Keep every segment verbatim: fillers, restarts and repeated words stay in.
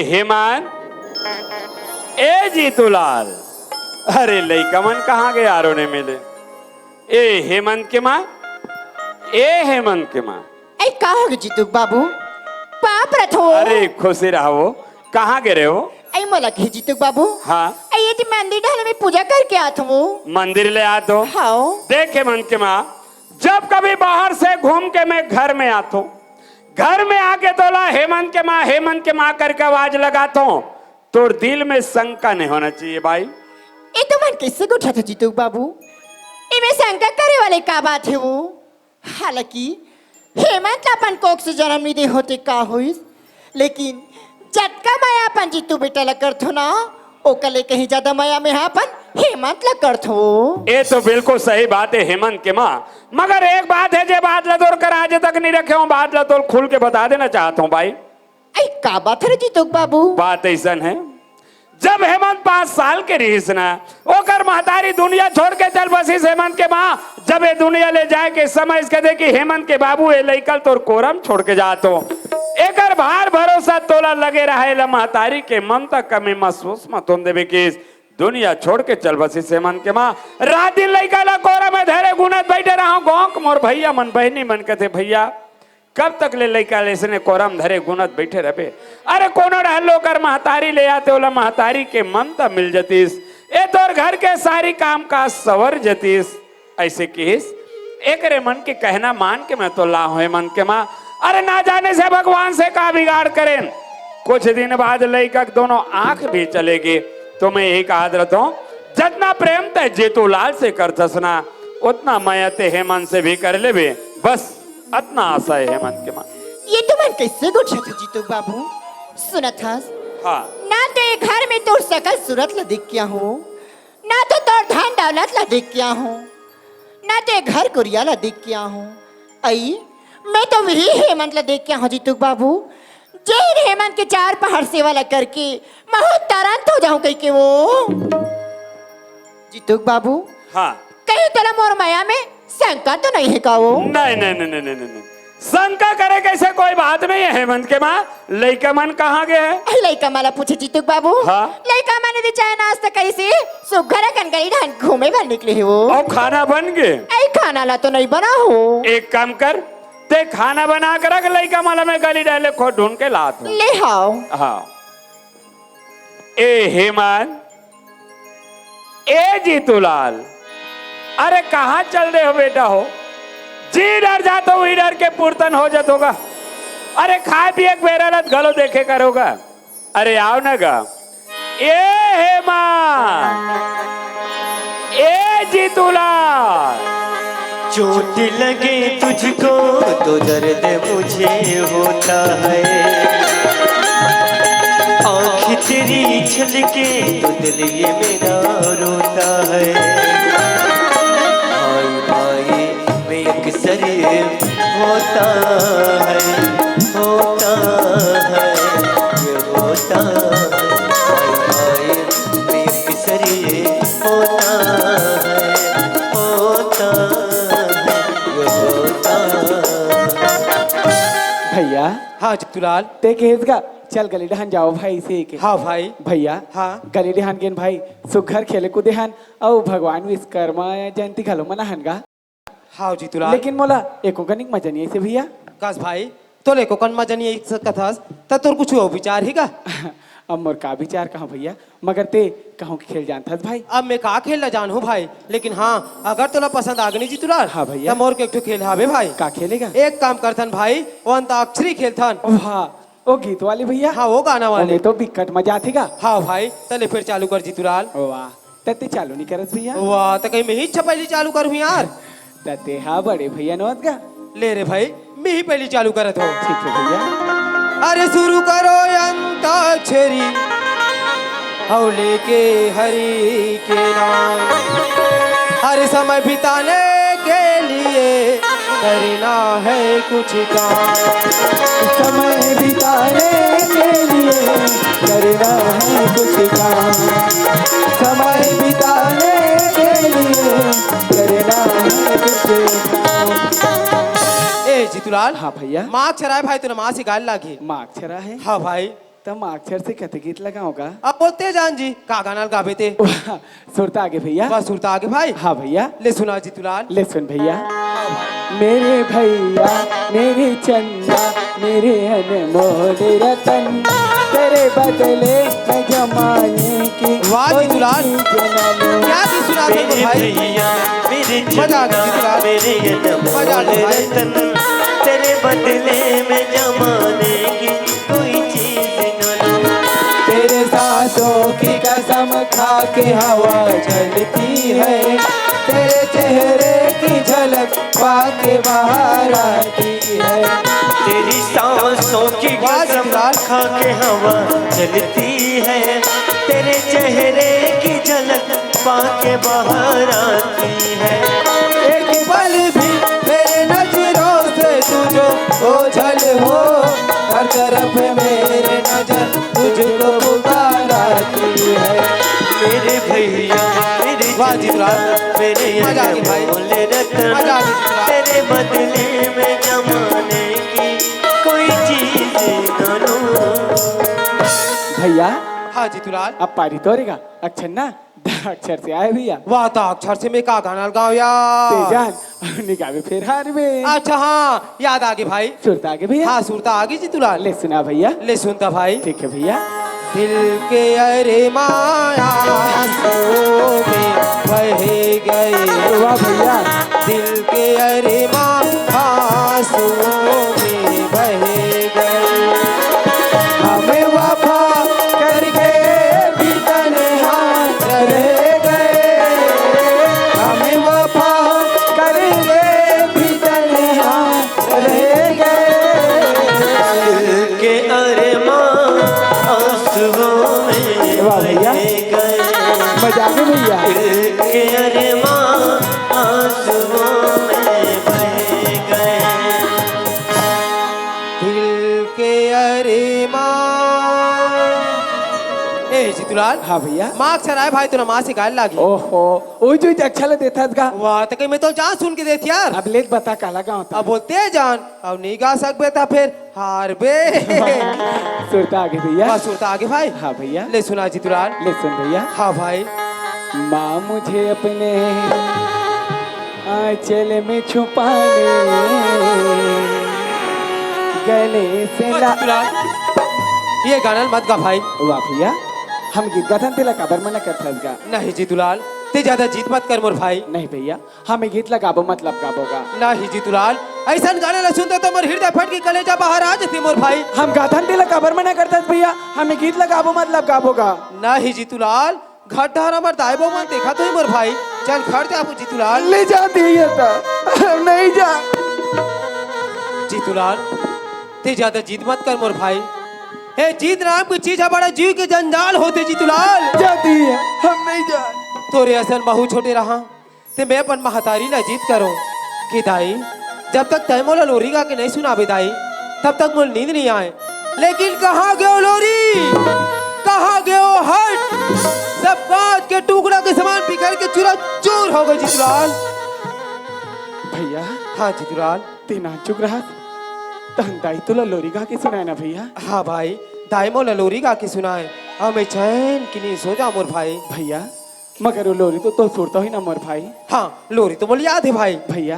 हेमंत, ए जीतूलाल, अरे लइका मन कहाँ गे यारो नइ मिले? ए हेमंत के माँ, ए हेमंत के माँ। ए का होगे जीतू के बाबू? पाँव परत हों। अरे खुशी रहा वो, कहाँ गे रहे हो? ए मोला कहे जीतू के बाबू। हाँ। ए ये मंदिर डहर में पूजा करके आत हों। मंदिर ले आत हों। हाँ। देख हेमंत के माँ, जब कभी बाहर से घूम के मैं घर में आत हों, घर में आके तोला हेमंत के माँ, हेमंत के माँ करके आवाज लगात हों, तोर दिल में शंका नइ होना चाहिए भाई। ए तुमन कइसे गोठियाथव जीतू के बाबू? एमे शंका करे वाले का बात हे वो? हालांकि हेमंत ला अपन कोख से जनम नइ दे हों ते का होइस, लेकिन जतका मया अपन जीतू बेटा ला करथों ना, ओकर ले कहीं जादा मया में हा अपन हेमंत ला करथों। ए तो बिल्कुल सही बात हे हेमंत के माँ, मगर एक बात हे, जे बात ला तोर करा आज तक नइ रखे हों, बात ला तोर खुल के बता देना चाहत हों भाई। ए का बात हे रे जीतू के बाबू? बात अइसन हे, जब हेमंत पाँच साल के रहिस ना, ओकर महतारी दुनिया छोड़ के चल बसिस हेमंत के माँ। जब ए दुनिया ले जाए के समय इसके देखी हेमंत के बाबू, ए लइका ल तोर कोरा म छोड़ के जात हों। एकर भार भरोसा तोला लगे रहा, एला महतारी के ममता कमी महसूस मत होन देबे किस। दुनिया छोड़ के चल बसिस हेमंत के माँ। रात दिन लइका ला कोरा में धरे गुनत बइठे रहा हों। गाँव के मोर भइया मन, बहिनी मन कथे, भइया, कब तक ले लइका ल अइसने कोरा म धरे गुनत बइठे रहबे? अरे कोनो डहर ले ओकर महतारी ले आते, ओला महतारी के ममता मिल जतिस, ए तोर घर के सारी काम काज सवर जतिस। अइसे किहिस, एकरे मन के कहना मान के मैं तोला लाए हों हेमंत के माँ। अरे ना जाने से भगवान से का बिगाड़ करेन, कुछ दिन बाद लइका के दोनों आँख भी चले गे। तो मैं यही कहत रहत हों, जतना प्रेम तैं जीतूलाल से करथस ना, ओतना मया तैं हेमंत से भी कर लेबे। बस अतना आशा हे हेमंत के माँ। ए तुमन कइसे गोठियाथव जीतू के बाबू? सुनत हस? हाँ। ना तो ए घर में तोर सकल सूरत ला देख के आए हों, ना तो तोर धन दौलत ला देख के आए हों, ना तो ए घर कुरिया ला देख के आए हों। अई, मैं तो वही हेमंत ला देख के आए हों जीतू के बाबू, जेन हेमंत के चार पहर सेवा ला करके महूँ तरंत हो जाहूँ कहिके वो। जीतू के बाबू। हाँ। कहीं तोला मोर मया में शंका तो नइ हे का वो? नहीं, नहीं, नहीं, नहीं, नहीं, नहीं। शंका करे कइसे कोई बात नइ हे हेमंत के माँ। लइका मन कहाँ गे हे? ए लइका मन ला पूछे जीतू के बाबू। हाँ। लइका मन यदि चाय नाश्ता करिस हे, सुग्घर अकन गली डहर घूमे बर निकले हे वो। अउ खाना बन गे? ए खाना ला तो नइ बना हो। एक काम कर, तैं खाना बना के रख, लइका मन ला मैं गली डहर ले खोज ढूंढ के लात हों। ले हाव। हाँ। ए हेमंत, ए जीतूलाल, अरे कहाँ चल दे हो बेटा हो? जी डहर जात हों, उही डहर के पुरतन हो जात होगा। अरे खाए पिए के बेरा ल घलो देखे करो गा। अरे आव ना गा। ए हेमंत, ए जीतूलाल। चोट लगे तुझको तो दर्द मुझे होता है, आँख तेरी छलके तो दिल ये मेरा रोता है। भाई भाई में अक्सर ये होता है, होता है, ये होता है। भाई भाई में अक्सर ये होता है, होता है, ये होता है। भइया। हाँ जीतूलाल। तैं कहेस गा, चल गली डहन जाओ भाई से के। हाँ भाई। भइया। हाँ। गली डहन गेन भाई, सुग्घर खेले कूदे हन, अउ भगवान विश्वकर्मा जयंती घलो मनाहन गा। हाँ जीतूलाल। लेकिन मोला एको कनिक मजा नइ आइस भइया। कस भाई, तोला एको कन मजा नइ आइस कथस, त तोर कुछु अउ विचार हे का? अब मोर का विचार कहूँ भइया, मगर तैं कहूँ के खेल जानथस भाई। अब मैं का खेल ला जानहूँ भाई, लेकिन हाँ, अगर तोला पसंद आगे नहीं जीतूलाल, हाँ भइया। त मोर के एक ठो खेल हावे भाई। का खेले गा? एक काम करथन भाई, वो अंताक्षरी खेलथन। वाह, वो गीत वाली भइया? हाँ, वो गाना वाले। ओमे तो बिकट मजा आथे गा। हाँ भाई, त ले फिर चालू कर जीतूलाल। वाह, त तैं चालू नइ करस भइया? वाह, त कहीं मैं ही अच्छा पहली चालू करूँ यार। त तैं हा बड़े भइया नोहस गा। ले रे भाई, मैं ही पहली चालू करत हों। ठीक हे भइया। अरे शुरू करो अंताक्षरी, हव लेके हरि के नाम। हर समय बिताने के लिए करना है कुछ काम। समय बिताने के लिए करना है कुछ काम। समय बिताने के लिए करना है कुछ काम। ए जीतूलाल। हाँ भइया। मास्क हराए भाई, तोला मास्क गाल लागे। मास्क हराए? हाँ भाई। त त मास्टर से कते गीत लगाओगा? अब बोलते जान जी, का गाना गाबे ते? वाह, सुरता आगे भैया। वाह, सुरता आगे भाई। हाँ भैया। ले सुना जीतूलाल। ले सुन भैया। मेरे भैया, मेरे चंदा, मेरे अनमोल रतन, तेरे बदले मैं जमाने की वाह कोई जीतूलाल। चीज ना लूं। क्या गीत सुना दे मेरे भाई? भैया, मेरे मजा आ गया चंदा, जीतूलाल। मेरे मजा आ गया अनमोल भाई। रतन, तेरे बदले में जमाने की कोई चीज ना लूं। तेरे सांसों की कसम खा के हवा चलती है, तेरे चेहरे की झलक पाके बाहर आती है। तेरी सांसों की वाह कसम जीतूलाल। खा के हवा चलती है, तेरे चेहरे की झलक पाके बाहर आती है। एक पल भी मेरे नजरों से तू जो ओझल हो, हर तरफ मेरे नजर तुझको पुकारती है। मेरे भैया, मेरे वाह जीतूलाल। चंदा, मेरे मजा आ गई भाई। अनमोल रतन, मजा आ गई जीतूलाल। तेरे बदले में जमाने की कोई चीज ना लूं। भैया। हाँ जीतूलाल। अब पारी तोरेगा, अक्षर ना? अक्षर से आए भैया। वाह, त अक्षर से मैं का गाना गाओ यार? ते जान, निगाह में फेर हार में। अच्छा हाँ, याद आगे भाई। सुरता आगे भैया। हाँ, सुरता आगे जीतूलाल। ले सुना भैया। ले सुनता भाई। ठीक है भैया। दिल के अरमां आंसुओं में बह गए। वाह भैया। दिल के अरमां आंसुओं में बह गए। हम वफा करके भी तन्हा रह गए, हम वफा करके भी तन्हा रह गए। दिल के अरमां आंसुओं में वाह भैया। बह गए। मजा आ गया भैया। दिल के अरमां आंसुओं में बह गए। दिल के अरमां। ए जीतूलाल। हाँ भैया। मास्क सराय भाई, तोला माँ से गाल लागी। ओहो, ओई जो अच्छा ले देथस गा। वाह, त कहीं मैं तो जान सुन के देत यार। अब लेत बता काला गाँव था। अब बोलते जान, अब नहीं गा सकबे त फिर हार बे। सुरता आगे भैया। वाह, सुरता आगे भाई। हाँ भैया। ले सुना जीतूलाल। ले सुन भैया। हाँ भाई। माँ मुझे अपने आंचल में छुपा ले, गले से वाह ला- जीतूलाल, ये गाना मत गा भाई। वाह भैया, हम गीत गाथन तेला काबर मना करथस गा? नहीं जीतूलाल, ते ज्यादा जिद मत कर मोर भाई। नहीं भैया, हम ये गीत ला गाबो मतलब गाबो गा। नहीं जीतूलाल, ऐसन गाना ला सुनते तो मोर हृदय फट के कलेजा बाहर आ जाती मोर भाई। हम गाथन तेला काबर मना करथस भैया, हम ये गीत ला गाबो मतलब गाबो गा। नहीं जीतूलाल, घर डहर हमर दाई बहू मन देखत होही मोर भाई। चल घर जाबो जीतूलाल। ले जा दिए त। नहीं जा। जीतूलाल, ते ज्यादा जिद मत कर मोर भाई। हे, जिद नाम की चीज ह बड़ा जीव के जंजाल होथे जीतूलाल। जा दिए, हम नहीं जा। तोरे असन महूँ छोटे रहा। ते मैं अपन महतारी ला जिद करों कि दाई, जब तक तैं मोला लोरी गा के नहीं सुनाबे दाई, तब तक मोला नींद नहीं आए। लेकिन कहाँ गयो लोरी, कहाँ गयो हट? सब कांच के टुकड़ा के समान बिखर के चूरा चूर हो गए जीतूलाल। भैया। हाँ जीतूलाल। ते नानचुक रहस, तहन दाई तोला लोरी गा के सुनाए ना भैया? हाँ भाई, दाई मोला लोरी गा के सुनाए, अब मैं चैन की नींद सो जा मोर भाई। भैया, मगर वो लोरी तो, तो सुरता होही ना मोर भाई। हाँ, लोरी तो मोला याद हे भाई। भैया,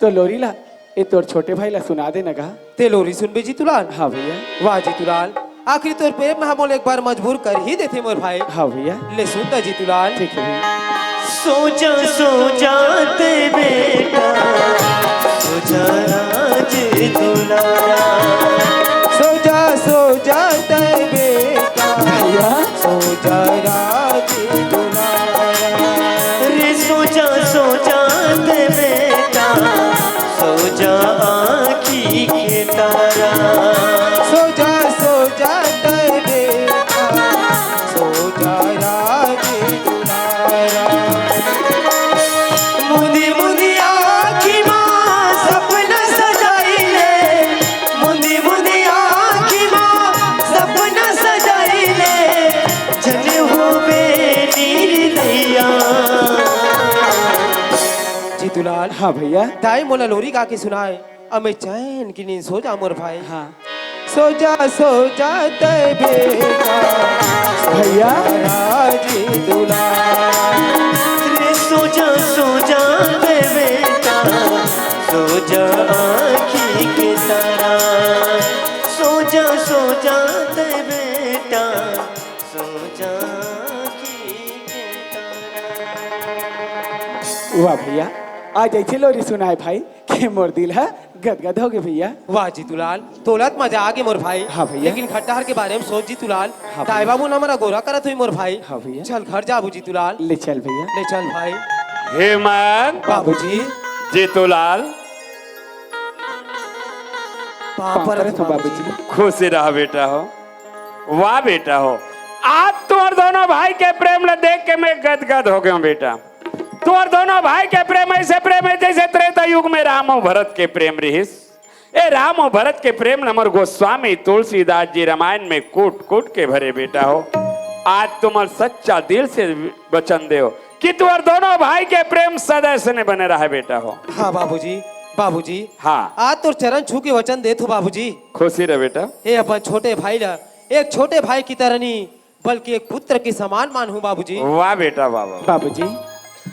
तो लोरी ला, ए तोर छोटे भाई ला सुना दे ना गा। ते लोरी सुनबे जीतूलाल? हाँ भैया। वाह जीतूलाल, आखिरी तोर प्रेम ह मोला एक बार मजबूर कर ही देथे मोर भाई। हाँ भैया। ले सुन त जीतूलाल। ठीक है भैया। सो जा, सो जा ते बेटा, सो जा राज दुलारा। सो जा, सो जा ते बेटा, भैया। सो जा राज दुलारा। रे सो जा, सो जा ते बेटा, सो जा आँखी के तारा। सो जा, सो जा ते बेटा, सो जा राज दुलारा। मुंदी मुंदी आँखी मा सपना सजाई ले, मुंदी मुंदी आँखी मा सपना सजाई ले, झन होबे निर्दया। जीतूलाल। हाँ भैया। दाई मोला लोरी गा के सुनाए, अब मैं चैन की नींद सो जा मोर भाई। हाँ। सोजा सोजा तै बेटा, भैया। राजी दुलार। रे सोजा सोजा तै बेटा, सोजा आँखी के तारा। सोजा सोजा तै बेटा, सोजा आँखी के तारा। वाह भैया, आज ऐसे लोरी सुनाए भाई। के मोर दिल ह गदगद होगे भैया। वाह जीतूलाल, तोला त मजा आगे मोर भाई। हाँ भैया। लेकिन खट्टाहर के बारे में सोच जीतूलाल। हाँ दाई भैया। बाबू ना मरा गोरा करत हुई मोर भाई। हाँ भैया। चल घर जाबू जीतूलाल। ले चल भैया। ले चल भाई। हेमंत। बाबूजी। जीतूलाल। पाँव परत हँव बाबूजी। खुशी रह बेटा हो। वाह बेटा हो, आज तोर दोनों भाई के प्रेम ल देख के मैं गदगद हो गयो बेटा। तोर दोनों भाई के प्रेम ऐसे प्रेम है जैसे त्रेता युग में राम अउ भरत के प्रेम रिहिस। ए राम अउ भरत के प्रेम ल हमर गोस्वामी तुलसीदास जी रामायण में कूट कूट के भरे बेटा हो। आज तुमन सच्चा दिल से वचन देव कि तोर दोनों भाई के प्रेम सदा ऐसने बने रहे बेटा हो। हाँ बाबूजी, बाबूजी। हाँ। आज तोर चरण छू के वचन देत हँव बाबूजी। खुशी रह बेटा। ए अपन छोटे भाई ल एक छोटे भाई की तरह नहीं बल्कि एक पुत्र के समान मानहूँ बाबूजी। वाह बेटा वाह वाह। बाबूजी,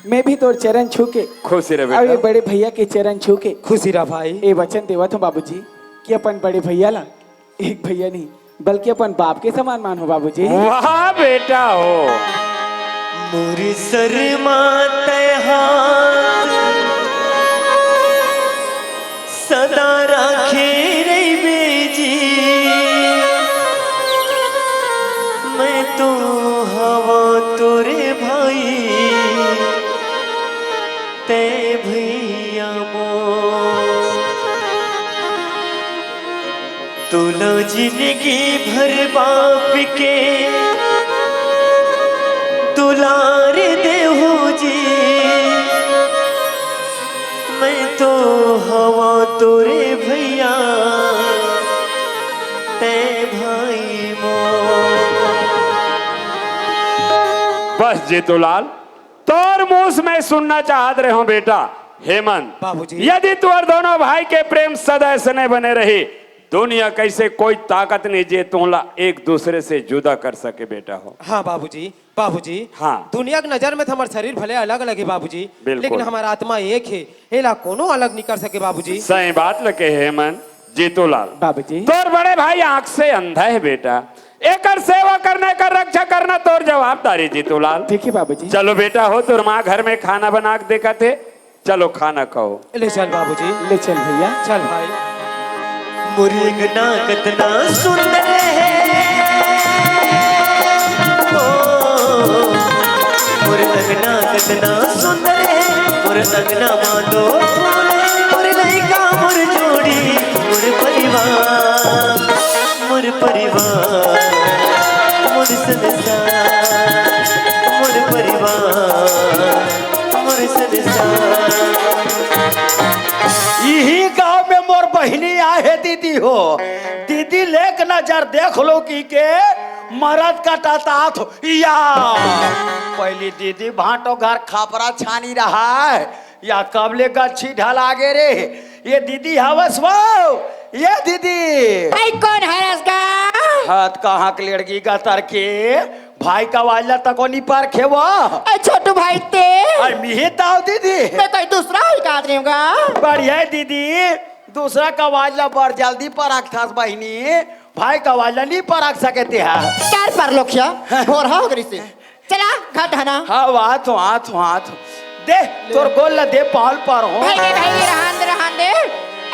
मैं भी तोर चरण छू के खुशी रह अउ ये बेटा। बड़े भैया के चरण छू के खुशी रह भाई। ए वचन देवत हँव बाबूजी कि अपन बड़े भैया ला एक भैया नहीं बल्कि अपन बाप के समान मानहूँ बाबूजी। वाह बेटा हो। मोर सर मा तै हाथ सदा राखे रहिबे जी, मैं तो हवँ तोरे भाई, तै भैया मोर। तोला जिनगी भर बाप के दुलार देहूँ जी, मैं तो हवँ तोरे भैया, तै भाई मोर। बस जीतूलाल, तोर मुँह से मैं सुनना चाहत रहे हँव बेटा हेमंत। बाबूजी। यदि तोर दोनों भाई के प्रेम सदा ऐसने बने रही, दुनिया कैसे कोई ताकत नहीं जे तोला एक दूसरे से जुदा कर सके बेटा हो। हाँ बाबूजी, बाबूजी। हाँ। दुनिया के नजर में त हमर शरीर भले अलग-अलग हे बाबूजी, बिल्कुल। लेकिन हमर आत्मा एक हे, एला कोनो अलग नहीं कर सके बाबूजी। सही बात ल कहे हेमंत। जीतूलाल। बाबूजी। तोर बड़े भाई आँख से अंधा हे बेटा, एकर सेवा करना, एकर रक्षा करना तोर जवाबदारी जीतूलाल। ठीक हे बाबूजी। चलो बेटा हो, तोर माँ घर में खाना बना के देखत हे, चलो खाना खाओ। ले चल बाबूजी। ले चल भैया। चल भाई। मोर अंगना कतना सुंदर हे, ओ, मोर अंगना कतना सुंदर हे, मोर अंगना मा दो फूल हे, मोर लइका मोर जोड़ी, मोर परिवार, मोर परिवार, मोर संसार, मोर परिवार, मोर संसार। इही गांव में मोर बहिनी आए हे दीदी हो। दीदी लेक नजर देख लो कि के मरद कटातात हो। या पहली दीदी भांटो घर खपरा छानी रहा है, या कब ले गच्छी ढला गे रे। ये दीदी हवस वो, ये दीदी। भाई कौन हरस गा? हाथ कहाँ के लेड़गी गतर के, भाई का वाजला तको नी परखे वो। ए छोटू भाई ते। अरे मिहे ताव दीदी। मैं कोई दूसरा ही काट रही हूँ गा। बढ़िया है दीदी, दूसरा का वाजला बड़ जल्दी परखथस बहिनी, भाई का वाजला नी परख सके ते हा। चार पर लोखिया, भोर हो गई से। चला, घट हना। हाँ, आत हँव, आत हँव, आत हँव। दे, तोर गोड़ ल दे, पाँव ल परहूँ। भाई रे, भाई रे, रहन दे, रहन दे।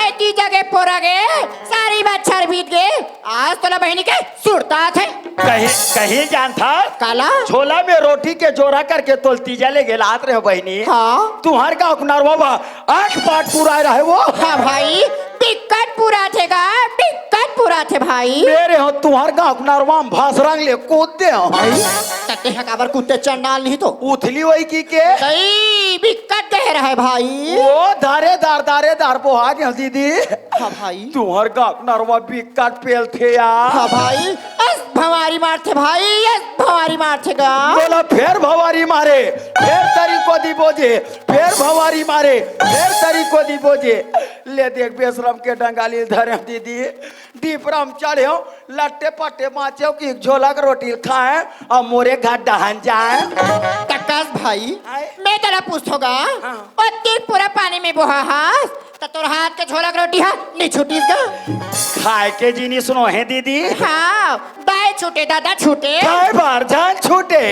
एती जगे पोरा गे, सारी बच्छर बीत गे। आज तोला बहिनी के सुरता आथे। कहीं, कहीं जानथा? काला? झोला में रोटी के जोरा करके तोल तीजा ले गेलात रहे बहिनी। हाँ। तुँहर गाँव के नरवा बा, आठ पाट पुराए रहे वो। हाँ भाई, बिकट पुराथे गा, बिकट पुराथे भाई। मेरे हो तुँहर गाँव के नरवा में भसरंग ले कूद दे हो। भाई, तते ह काबर कुत्ते चंडाल नहीं तो। उथली वही की के? दई, बिकट गहरा है भाई। वो धारेदार, धारेदार बोहा दे दीदी। हाँ भाई। तुँहर गाँव के नरवा बिकट पेलथे यार। हाँ भाई, अस भवारी मारथे भाई, अस भवारी मारथे गा। बोला फेर भवारी मारे, फेर तरी को दी बोजे, फेर भवारी मारे, फेर तरी को दी बोजे। ले देख बेशरम के डंगाली धरे दीदी। दीपरम चढ़ेव, लट्टे पट्टे बाँचेव कि एक झोलक रोटी खाए अउ मोरे घर डहन जाए। त कस भाई, आए? मैं तोला पूछथों गा, हाँ। ओतिक पूरा पानी में बोहा हस, त तोर हाथ के झोलक रोटी ह नी छूटिस गा? खाए के जिनिस नोहे दीदी। हाँ, दाई छूटे, दादा छूटे। खाए बर झन छूटे।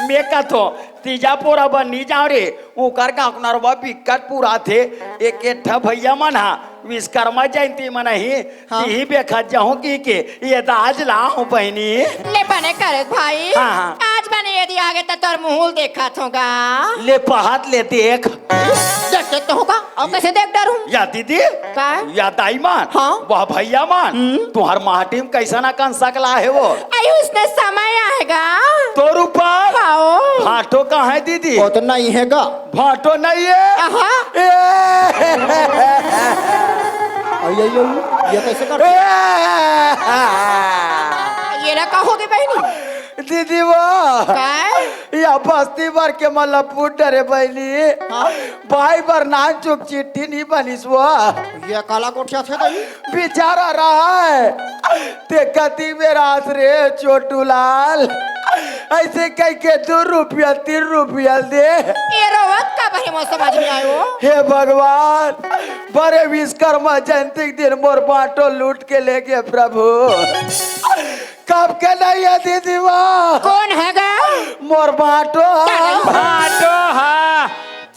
मैं कथों, तीजा पोरा बर नी जाव रे, ओकर गाँव के नरवा बिकट पुराथे। एक, एक ठा भैया मन हा विश्वकर्मा जयंती मनाही, हाँ। तिही बेखत जाहूँ कि के, ये दाज लाहूँ बहिनी। ले बने करत भाई, हाँ, हाँ। आज बने यदि आगे त तोर मुँह ल देखत हों गा। ले पहत ले देख। देख, देख तो हों गा, अउ कइसे देख डरहूँ? या दीदी, का? या दाई मन, हाँ? वह भैया मन, हम्म। तुँहर माटी म कइसन अकन सकला हे वो? अई उसने समय आएगा। तोर ऊपर? हाँ। भाँटो कहाँ हे दीदी? वो तो नइ हे गा। भाँटो नइ हे? आहा। ए! अई, अई, अई, ये कइसे कर? ए! ये ला का होगे बहिनी? दीदी वो। का? या बस्ती भर के मन ला पूछ डरे बहिनी। हाँ? भाई बर नानचुक चिट्ठी नी बनिस वो। ये काला गोठियाथे दाई? बिचारा रहय। ते कति बेर आस रे छोटू लाल। अइसे कहिके दू रुपया, तीन रुपया दे। ये रोवत काबर हे मोर समझ नइ आय वो। हे भगवान, बड़े विश्वकर्मा जयंती के दिन मोर भाँटो लूट के लेगे प्रभु। कब के नइ हे दीदी वो? कोन हे गा? मोर भाँटो। भाँटो हा।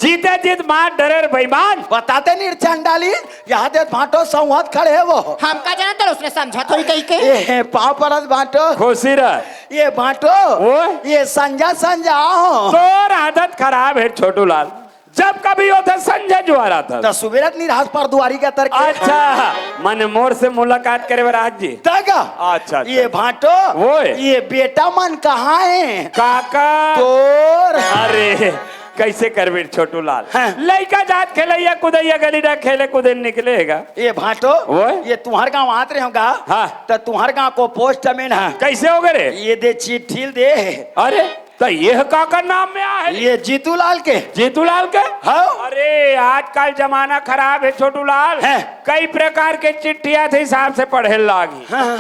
जीते जीत मार डरे रे बेईमान। बताते नी चंडाली, यहाँ दे भाँटो संवत खड़े हे वो। हम का जानत रहे उसने समझत होही कहिके। ए, पाँव परत भाँटो। खुशी रह। ये भाँटो, ओ? ये संझा संझा आव। तोर आदत खराब हे छोटू लाल। जब कभी होथे संझा जुआर आथस। त सुबेरत नी रहस पर दुआरी के तर के। अच्छा, मने मोर से मुलाकात करे बर आज जी। तगा। अच्छा, अच्छा। ये भाँटो, ओए। ये बेटा मन कहाँ हे? काका। तोर। अरे, कइसे करबे छोटू लाल? हाँ। लइका जात खेलइया कुदइया गली डहर खेले कुदे निकले हे गा। ये भाँटो, ओए। ये तुँहर गाँव आत रहेंव गा। हाँ। त तुँहर गाँव को पोस्टमैन हे। कइसे होगे रे? ये दे चिट्ठी ल दे। अरे, त ये काकर नाम में आहे? ये जीतू लाल के। जीतू लाल के? हाँ। अरे, आजकल जमाना खराब हे छोटू लाल। हैं। कई प्रकार के चिट्ठी आथे, हिसाब से पढ़े लागही। हाँ।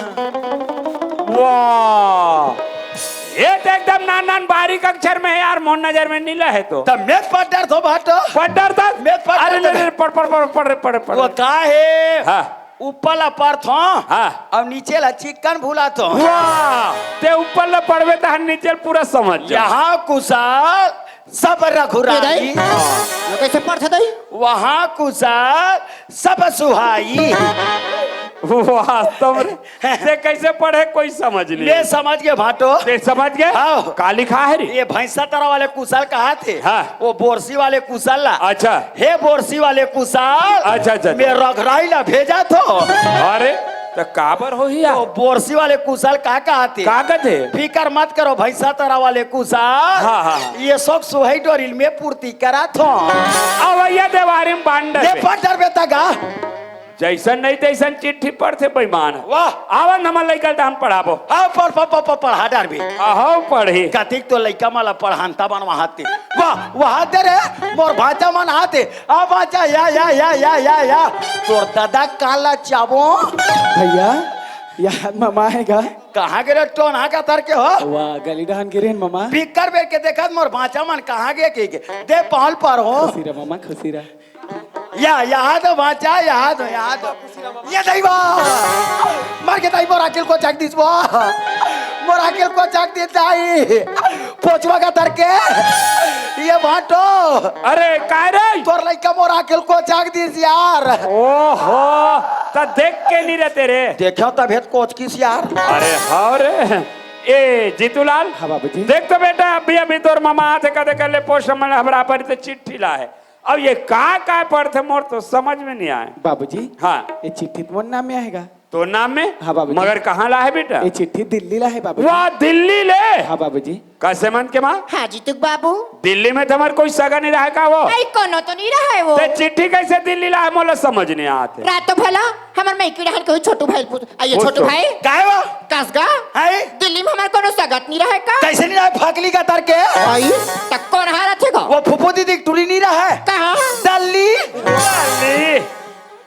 वाह, ये तो एकदम नान नान बारीक अक्षर में हे यार, मोर नजर में नी लहे तो। त मैं पढ़ डरथों भाँटो। पढ़ डरथस? मैं पढ़ अरे, डरथों। ले, ले, पढ़, पढ़, पढ़, पढ़, पढ़, पढ़। वो का हे? हाँ। ऊपर ला पढ़थों, हाँ। अउ नीचे ला चिक्कन भुलाथों। वाह! ते ऊपर ला पढ़बे तहन नीचे ला पूरा समझ जा। यहाँ कुशल सब रघुराई। ये दाई, ये कइसे पढ़थे दाई? वहाँ कुशल सब सुहाई। वास्तव में, ते कइसे पढ़े कोई समझ नइ। मैं समझ गे भाँटो। ते समझ गे? हाँ। का लिखा हे रे? ये भैंसा तरा वाले कुशल कहाथे। हाँ। वो बोरसी वाले कुशल ला। अच्छा। हे बोरसी वाले कुशल, अच्छा, अच्छा, अच्छा। मैं रघुराई ला भेजथों। अरे, त काबर होही यार? वो बोरसी वाले कुशल का कहाथे? का कथे? फिकर मत करो, भैंसा तरा वाले कुशल। हाँ, हाँ, हाँ। ये सब सुहाई डोरी ल मैं पूर्ति कराथों। अवइया देवारी म बांडर ले बे। पढ़ डरबे तगा। जइसन नइ तइसन चिट्ठी पढ़थे बेईमान। वाह। आवन हमर लइका ल त हम पढ़ाबो। हाँ, पढ़, पढ़, पढ़, पढ़, पढ़ा डरबे। अहो, पढ़ही। कतिक तो लइका मन ला पढ़ानता बनवाथे। वाह, वहाँ दे रे, मोर भाँचा मन आथे। आ भाँचा, या, या, या। तोर ददा काला चाबो। भैया, या ममा हे गा। कहाँ गे रे टोनहा का तर के हो? वाह, गली डहन गे रेहेन ममा। बिक्कर बेर के देखत मोर भाँचा मन कहाँ गे के, के। दे पाँव ल परहूँ। खुशी रह ममा, खुशी रह। या, यहाँ तो भाँचा, यहाँ तो, यहाँ तो। ये दाई बा। मर गे दाई, मोर आँखी ल कोचक दिस बा। मोर आँखी ल कोचक दिस दाई। पोछवा का तर के। ये भाँटो। अरे, काय रे? तोर लइका मोर आँखी ल कोचक दिस यार। ओहो, त देख के नइ रहते रे। देखेंव तभे त कोचकिस यार। अरे, हाँ रे। ए, जीतूलाल। हाँ बाबूजी। देख तो बेटा, अभी, अभी तोर ममा आथे कथे कर ले पोस्ट मन हबरा पर ते चिट्ठी ला हे। अब ये का, का पढ़थे मोर तो समझ में नइ आय। बाबूजी, हाँ। ये चिट्ठी तो मोर नाम में आहे गा। तोर नाम में? हाँ बाबूजी। मगर कहाँ ला हे बेटा? ये चिट्ठी दिल्ली ला हे बाबूजी। वाह, दिल्ली ले? हाँ बाबूजी। कइसे मन के माँ? हाँ जीतू के बाबू। दिल्ली में तुम्हर कोई सगा नइ रहय का वो? अई कोनो तो नइ रहय वो। ते चिट्ठी कइसे दिल्ली ला हे मोला समझ नइ आत हे। रातो भला हमर मइकी डहन के छोटू भाई पूछ, अई ये पूछ छोटू तो। भाई। काय वो? कस गा? हाय? दिल्ली में हमर कोनो सगा त नइ रहय का? कइसे नइ रहय, फकली का तर के? अई, त कोन हा रथे गा? वो फूफू दीदी के टूरी नइ रहय? कहाँ? दल्ली। दल्ली।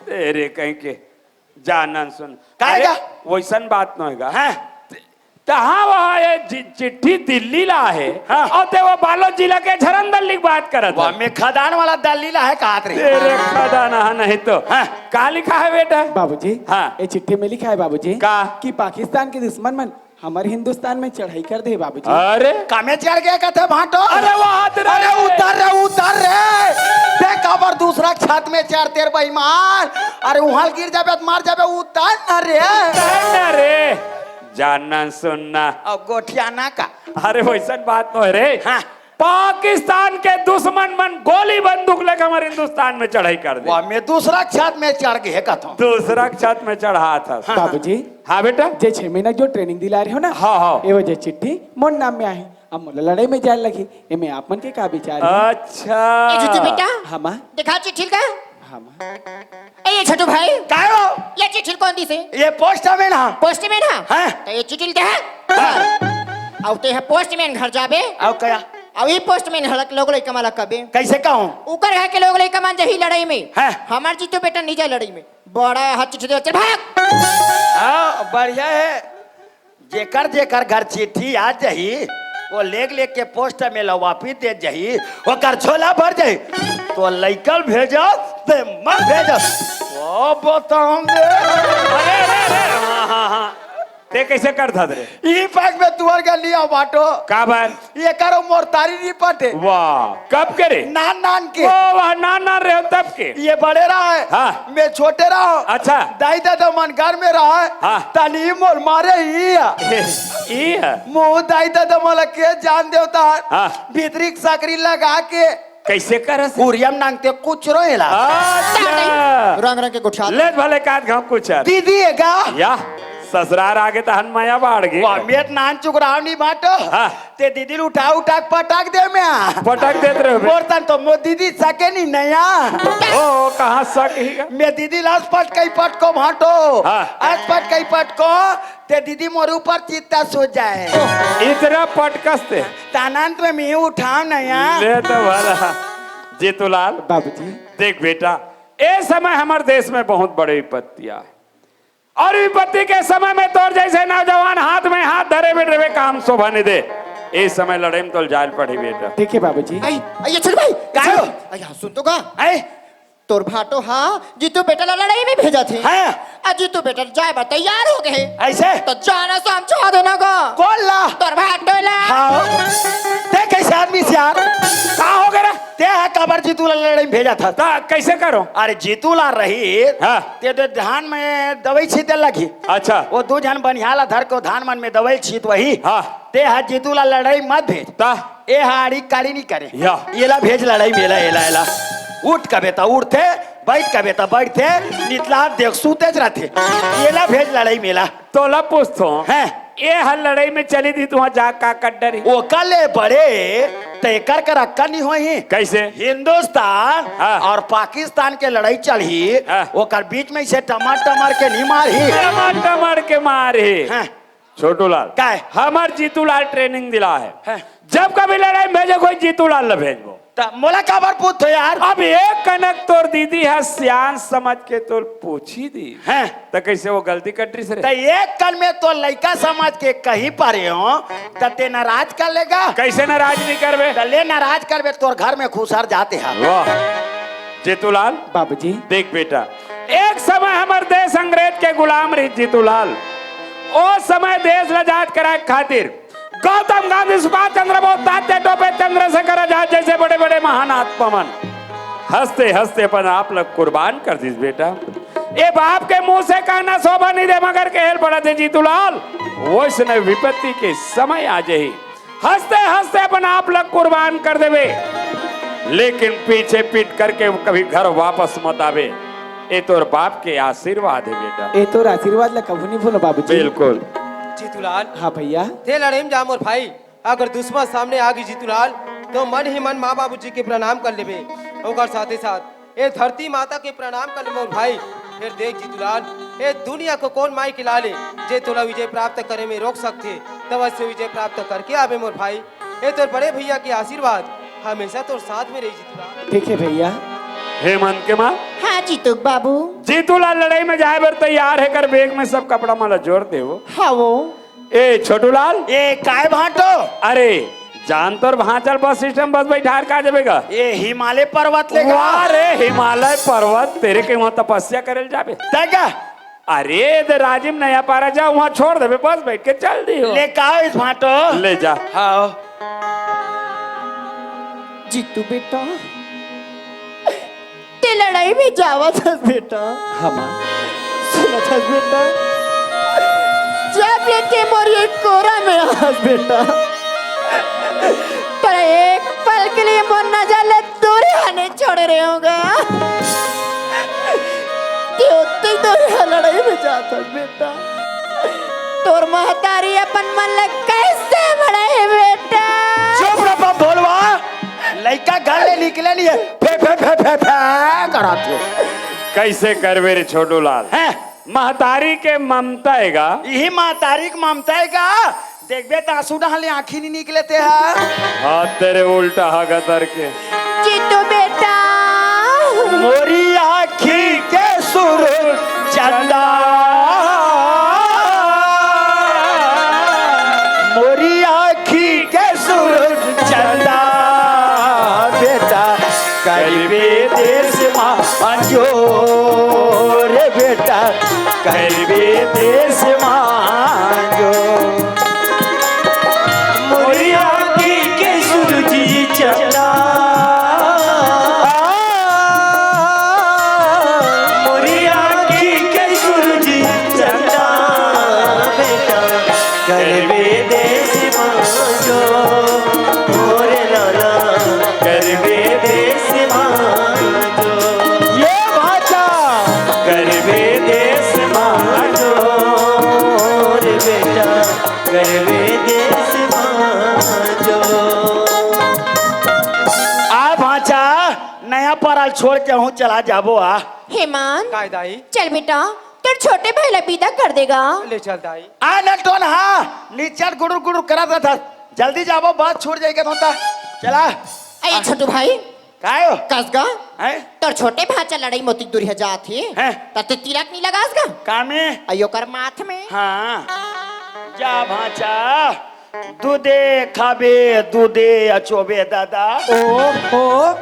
तेरे कहीं के। जानन सुन। काय अरे, का? वइसन बात नोहे गा। हाँ। तहाँ वहाँ ये चि-, चिट्ठी दिल्ली ला हे। हाँ। अउ तें वो बालोद जिला के झरंदल लिख बात करत हे। मैं खदान वाला दल्ली ला हे कहत रहे। तेरे खदान हा नहीं तो। हाँ। का लिखा हे बेटा? बाबूजी, हाँ। ये चिट्ठी में लिखा हे बाबूजी का? कि पाकिस्तान के दुश्मन मन हमर हिंदुस्तान में चढ़ाई कर दे बाबूजी। अरे। का में चढ़ गया कथे भांटो? अरे वो हाथ रे। अरे उतर रे, उतर रे। देख काबर दूसरा छत में चढ़ते रे बेईमान। अरे उहाँ गिर जाबे त मर जाबे, उतर ना रे। उतर ना रे। जानना सुनना। अब गोठियाना का। अरे वइसन बात नोहे रे। हाँ। पाकिस्तान के दुश्मन मन गोली बंदूक लेके हमर हिंदुस्तान में चढ़ाई कर दे। वाह, मैं दूसरा छत में चढ़ गए कथों। दूसरा छत में चढ़ात हस। हाँ। बाबूजी, हाँ बेटा। जे छह महीना जो training दिला रहे हो ना, हाँ, हाँ। ये वजह चिट्ठी मोर नाम में आहे। अब मोला लड़ाई में जाए लगी, एमे आप मन के का विचार हे? अच्छा। ए छोटू बेटा, हाँ माँ। दिखा चिट्ठी का। हाँ माँ। ए, ये छोटू भाई। काय हो? ये चिट्ठी कोन दिसे? ये postman हा। Postman हा? हाँ। त ये चिट्ठी ल दे। हाँ। अउ तें हा postman घर जाबे। अउ कया? अउ ये postman हलक लोग लइका मन ला कबे। कइसे कहूँ? उकर घर के लोग लइका मन जाही लड़ाई में। हाँ। हमर जीतू बेटा नइ जाय लड़ाई में। बड़ा हाथ चिट्ठी दे, चल भाग। हाँ, बढ़िया हे। जेकर जेकर घर चिट्ठी आ जाही, वो लेग लेग के postman ला वापिस दे जाही, ओकर झोला भर जाही। तो लइका ल भेजस, ते मत भेजस। वो बताऊं दे। अरे, अरे, अरे, हाँ, हाँ, हाँ। तें कइसे करथस रे? ई पग में तुंहर गली आ बाटो। काबर? ये करो मोर तारी नइ पटे। वाह, कब के रे? नान नान के। ओ वाह, नान नान रहे हो तब के। ये बड़े रहे। हाँ। मैं छोटे रहो। अच्छा। दाई ददा मन घर में रहे। हाँ। तली मोर मारे ही है। ई है। मुँह दाई ददा मोला के जान देवता। हाँ। भीतरी के सकरी लगा के। कइसे करस? उरियम नांगते कुचरो एला। अच्छा। रंग रंग के गुठियात। ले भले काट घाव कुचर। दीदी हे का? या, ससुरार आगे तहन मया बाढ़ गे। वाह, मैं त नान चुकराव नइ बाटो। हाँ। ते दीदी ल उठा उठा के पटक दे मैं। पटक देत रहे बे। मोर तन तो मोर दीदी सके नइ नया। ओ, कहाँ सके ही गा? मैं दीदी ल अस पटकई पटको भांटो। हाँ। अस पटकई पटको, ते दीदी मोर ऊपर चित्ता सो जाए। इतना पटकस ते। तानंत में मैं उठाव नया। ले तो भला। जीतूलाल। बाबूजी। देख बेटा, ए समय हमर देश में बहुत बड़े विपत्ति आए। अउ विपत्ति के समय में तोर जइसे नौजवान हाथ में हाथ धरे बइठे रहे, काम शोभा नइ दे। ए समय लड़ाई में तोला जाय ल पड़ही बेटा। ठीक हे बाबूजी। आई, आई, ये छोटू भाई। का हो? आई, हाँ, सुन तो का। आई। तोर भांटो हा, जीतू बेटा ला लड़ाई में भेजथे। हाँ। अउ जीतू बेटा जाय बर तैयार हो गे हे। अइसे? त जाना समझा देना गा। कोन ला? तोर भांटो ला। हाँ। ते कइसे आदमी हस यार? का हो गे रे? ते हा काबर जीतू ला लड़ाई में भेजथस? त कइसे करों? अरे जीतू ला रही। हाँ। ते दे धान में दवई छींचे लगही। अच्छा। वो दू झन बनिहार ला धर के वो धान मन में दवई छींचवही। हाँ। ते हा जीतू ला लड़ाई मत भेज। त? ए हा आड़ी काड़ी नइ करे। या। एला भेज लड़ाई में एला, एला, एला। उठ कबे त उठथे, बइठ कबे त बइठथे, नितला देख सुतेच रहिथे। एला भेज लड़ाई में एला। तोला पूछथों। हैं। ए हा लड़ाई में चली दिही त उहाँ जा का कर डरही? ओकर ले बड़े त एकर कर अक्कल नइ होही। कइसे? हिंदुस्तान हाँ। अउ पाकिस्तान के लड़ाई चलही, हाँ। ओकर बीच में से टमर टमर के नइ मारही। टमर टमर के मारही। हाँ। छोटूलाल। काय? हमर जीतूलाल training दिला हे। हाँ। जब कभी लड़ाई में भेजे कोई जीतूलाल ल भेजबो। त मोला काबर पूछथो यार? अब एक कनक तोर दीदी हा सियान समझ के तोला पूछी दिस। हाँ। त कइसे वो गलती कर डरिस रे? त एक कन में तोर लइका समझ के कही पारे हो, त ते नाराज कर लेगा? कइसे नाराज नइ करबे? त ले नाराज करबे, तोर घर में खुसर जाते हा। वाह। जीतूलाल। बाबूजी। देख बेटा, एक समय हमर देश अंग्रेज के गुलाम रहिस जीतूलाल। ओ समय देश ल आजाद कराय खातिर गौतम गांधी, सुभाष चंद्र बोस, तात्या टोपे, चंद्रशेखर आजाद जइसे बड़े-बड़े महान आत्मा मन हंसते-हंसते अपन आप ल कुर्बान कर दिस बेटा। ए बाप के मुंह से कहना शोभा नइ दे, मगर कहे ल पड़थे जीतूलाल, वइसने विपत्ति के समय आ जाही। हंसते हंसते अपन आप ला कुर्बान कर देबे, लेकिन पीछे पीठ करके कभी घर वापस मत आबे। ए तोर बाप के आशीर्वाद हे बेटा। ए तोर आशीर्वाद ला कभू नइ भूलों बाबूजी। बिल्कुल। जीतूलाल। हाँ भैया। ते लड़ाई में जा मोर भाई, अगर दुश्मन सामने आ गे जीतूलाल, त मन ही मन माँ बाबूजी के प्रणाम कर लेबे। ओकर साथे साथ ए धरती माता के प्रणाम कर ले मोर भाई। फेर देख जीतूलाल, ए दुनिया के कोन माई के लाल हे, जे तोला विजय प्राप्त करे में रोक सकथे, त अवश्य विजय प्राप्त करके आबे मोर भाई। ए तोर बड़े भैया के आशीर्वाद हमेशा तोर साथ में रही जीतूलाल। ठीक हे भैया। हेमंत के माँ। हाँ जीतू बाबू। जीतू लाल लड़ाई में जाए बर तैयार हे, कर बैग में सब कपड़ा मन ला जोर देवो। हाँ वो। ए छोटू लाल। ए काय भांटो? अरे जान तोर भांचल बस सिस्टम बस बैठार का जबे गा? ए हिमालय पर्वत ले गा। वाह रे हिमालय पर्वत, तेरे के वहाँ तपस्या करे ल जाबे। तय का? अरे दे राजिम नया पारा जा, वहाँ छोड़ देबे, बस बैठ के चल दियो। ले का इस भांटो? ले जा। हाँ। जीतू बेटा, ते लड़ाई में जावत हस बेटा। हाँ माँ। सुनत हस बेटा, जब ले ते मोर ये कोरा में आहस बेटा, पर एक पल के लिए मोर नजर ले दूर हा नहीं छोड़े रहेंव गा। ते ओतका दूर हा लड़ाई में जात हस बेटा। तोर महतारी अपन मन ला कैसे बड़ाए बेटा? चुप रह बम भोलवा, लइका घर ले निकले नहीं हे, फे फे फे फे फे करत हे। कैसे करबे रे छोटू लाल? हैं? महतारी के ममता हे गा। इही महतारी के ममता हे गा। देखबे त आंसू डहन ले आंखी नहीं निकले ते हा। हाँ तेरे उल्टा हा गतर के। जीतू बेटा। मोरी आँखी के सुरुज चंदा, मोरी आँखी के सुरुज चंदा, बेटा करबे देश मा अंजोर, बेटा करबे देश मा अंजोर। मोरी आँखी के सूरज चंदा, मोरी आँखी के सूरज चंदा, बेटा करबे देश मा अंजोर, मोरे लाला करबे देश मा अंजोर। ये भांचा। करबे देश मा अंजोर, बेटा करबे देश मा अंजोर। आ भांचा, नया पारा ल छोड़ के हूँ चला जाबो आ। हेमंत, काय दाई? चल बेटा, तोर छोटे भाई ला विदा कर दे गा। ले चल दाई। आ न टोन हा, निचट गुड़ुर गुड़ुर करत रहत हस। जल्दी जाबो, बस छूट जाही कथों त। चला। ए छोटू भाई, काय हो? कस गा? हैं? तोर छोटे भांचा लड़ाई मोती दूरिहा जात हे। हैं? त ते तिलक नहीं लगास गा? का में? अयो कर माथ में। हाँ। जा भांचा, दूधे खाबे, दूधे अचोबे दादा। ओहो,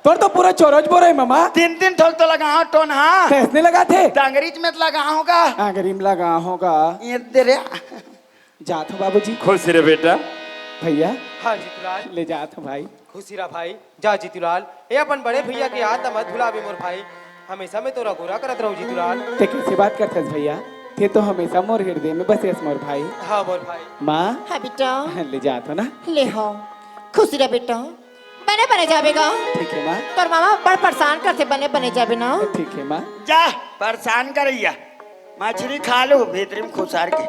तोर तो पूरा चोरोज बोरे हे मामा। तीन तीन ठोक तो लगाहूँ टोन हा। तैसने लगाथे? डांगरीच में तो लगाहूँ गा। आंगरी में लगाहूँ गा। ये दे रे। जात हूँ बाबूजी। खुश रह बेटा। भैया। हाँ जीतूलाल। ले जात हूँ भाई। खुशी रह भाई। जा जीतूलाल, ए अपन बड़े भैया के याद ला मत भुलाबे मोर भाई, हमेशा में तोर अगोरा करत रहूँ जीतूलाल। ते कैसे बात करथस भैया, ते तो हमेशा मोर हृदय में बसे हस मोर भाई। हाँ मोर भाई। माँ। हाँ बेटा। ले जात हूँ ना। ले हो। खुशी रह बेटा, बने बने जाबे गा। ठीक है माँ। तोर मामा बड़ परेशान करथे, बने बने जाबे ना। ठीक है माँ। जा, परेशान करइया। मछरी खा लू भीतरी में खुसार के।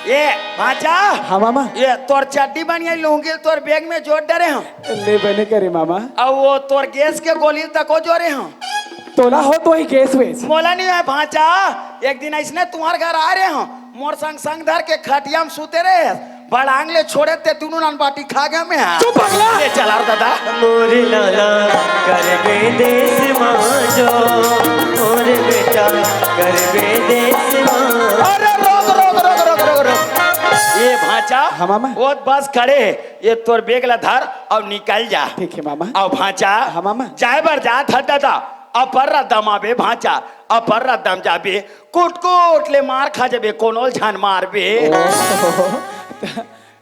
ए भांचा। हाँ मामा। ए तोर चड्डी बनिया लुंगी तोर बैग में जोर डरे हूँ। ले बने करे मामा। अउ वो तोर गैस के गोली तको जोरे हूँ। तोला हो तो ही गैस वैस। मोला नहीं है भांचा। एक दिन ऐसने तुम्हार घर आ रहे हूँ, मोर संग संग धर के खटिया में सुते रहे। बड़ांग ले छोड़े ते दुनू नान बाटी खा गया मैं। चुप पगला। ले चला रे दादा। मोरे लाला करबे देश मा अंजोर, मोरे बेटा करबे देश मा। अरे रोक, रोक, रोक, रोक, रोक, रोक। ये भांचा, हाँ, मामा। वो बस खड़े हे, ये तोर बैग ला धर अउ निकल जा। ठीक है, मामा। अउ भांचा, हाँ, मामा। जाए बर जात हस दादा, अपर रद्दा मा बे भांचा, अपर रद्दा मा जाबे, कुट कुट ले मार खा जाबे, कोनो ल झन मारबे। ओहो।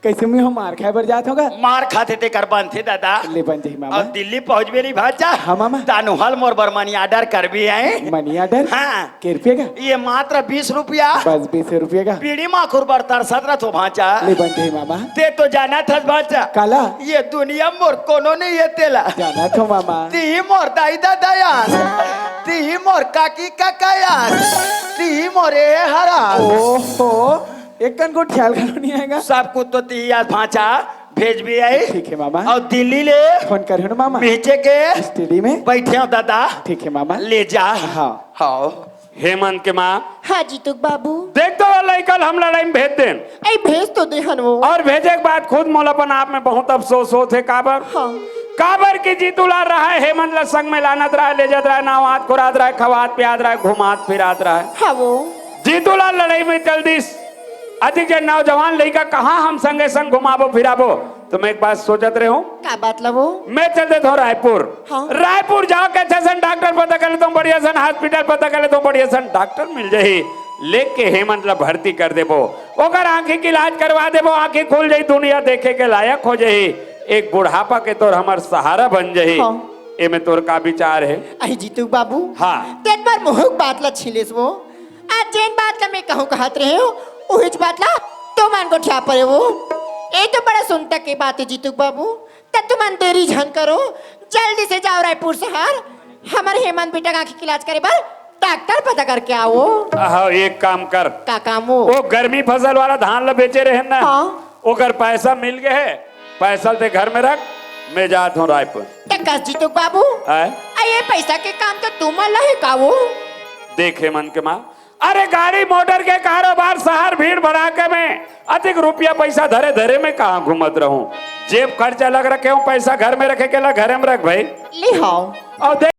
कैसे में हम मार खाए बर जात होगा? मार खाथे तेकर बनथे दादा। ले बन जाही मामा। अउ दिल्ली पहुंचबे नहीं भांचा। हाँ मामा। तानुहल मोर बर मनी ऑर्डर करबे आए। Money order? हाँ। के रुपये का? ये मात्र बीस रुपया। बस बीस रुपये का। बीड़ी माखुर बर तरसत रथो भांचा। ले बन जाही मामा। ते तो जानत हस भांचा। काला? ये दुनिया मोर कोनो नहीं है तेला। जानत हो मामा। तिही मोर दाई ददा आस। तिही मोर काकी काका आस। तिही मोर ए हर आस। ओहो। एक कन को ख्याल घलो नहीं आएगा। सब कुछ तो तिही आस भांचा भेजबे आए। ठीक है मामा। अउ दिल्ली ले फोन करहूँ ना मामा। मिहिचे के स्टडी में। बैठे हो दादा। ठीक है मामा। ले जा। हाँ। हाँ। हेमंत के माँ। हाँ जीतू बाबू। देख तो वो लइका ल हम लड़ाई में भेज देन। ए भेज तो दे हन वो। अउ भेजे के बाद खुद मोला अपन आप में बहुत अफसोस होत हे काबर। हाँ। काबर कि जीतू लाल रहय, हेमंत ला संग में लानत रहय, ले जात रहय, नहवात खुरात रहय, खवात पियात रहय, घुमात फिरात रहय। हाँ वो। जीतू लाल लड़ई में चल दिस। अतिक झन नौजवान लइका कहाँ हम संगे संग घुमाबो फिराबो? तो मैं एक बात सोचत रहेंव। का बात ला वो? मैं चल देत हँव रायपुर। हाँ। रायपुर जाके अच्छा सन डॉक्टर पता कर लेत हँव, बढ़िया सन हॉस्पिटल पता कर लेत हँव, बढ़िया सन डॉक्टर मिल जाही, लेके हेमंत ला भर्ती कर देबो, ओकर आँखी के इलाज करवा देबो, आँखी खुल जाही, दुनिया देखे के लायक हो जाही, एक बुढ़ापा के तोर हमर सहारा बन जाही। हाँ। एमे तोर का विचार हे? अहि जीतू बाबू। हाँ। तें त मोर मुँह के बात ला छीन लेस वो। आज जेन बात ला मैं कहूँ कहत रहेंव, उहीच बात ला तुमन गोठिया परे वो। ए तो बड़ा सुंता के बात हे जीतू बाबू। त तुमन देरी झन करो, जल्दी से जाव रायपुर सहर, हमर हेमंत बेटा के आँखी के इलाज करे बर डॉक्टर पता करके आवो। आहो, एक काम कर। का काम वो? वो गर्मी फसल वाला धान ला बेचे रहेन ना, हाँ। ओकर पैसा मिल गे हे, पैसा ल तें घर में रख, मैं जात हँव रायपुर। त कस जीतू बाबू, आय? अ ये पैसा के काम तो तुमन ला हे का वो? देख हेमंत के माँ, अरे गाड़ी मोटर के कारोबार, सहर भीड़ भड़ाके में अतिक रुपया पैसा धरे धरे मैं कहाँ घूमत रहूँ? जेब खर्चा अलग रखे हँव, पैसा घर में रखे के ला घरे में रख भाई। ले हाव। अउ देख